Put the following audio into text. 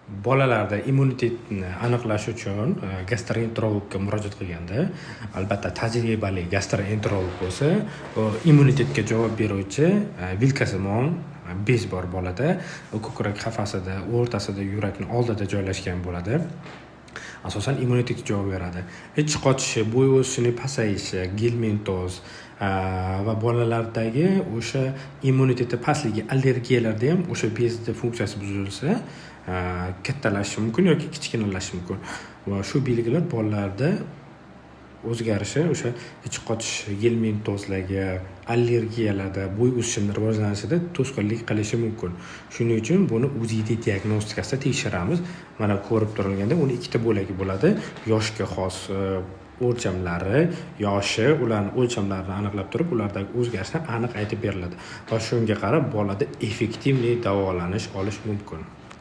Bolalarda immunitetni aniqlash uchun gastroenterologga murojaat qilganda, albatta, tajribali gastroenterolog bo'lsa, u immunitetga javob beruvchi vilkasimon bez bor bolada. U ko'krak qafasida o'rtasida, yurakni oldida joylashgan bo'ladi. Asosan immunitetga javob beradi. Ich qotishi, bo'y o'sishining pasayishi, gelmintoz va bolalardagi o'sha immuniteti pastligi, allergiyalarda ham o'sha bezni funksiyasi buzilsa, kattalashishi mumkin yoki kichkinalashishi mumkin. Va shu belgilar bolalarda o'zgarishi o'sha ich qotish, gelmintozlarga, allergiyalarda, bo'y o'sishini rivojlanishida to'sqinlik qilishi mumkin. Shuning uchun buni УЗИ diagnostikasida tekshiramiz. Mana, ko'rib turilganda, uni ikkita bo'lagi bo'ladi: yoshga xos o'lchamlari, yoshi, ularni o'lchamlarini aniqlab turib, ulardagi o'zgarishlar aniq aytib beriladi va shunga qarab bolada эффективный davolanish olish mumkin.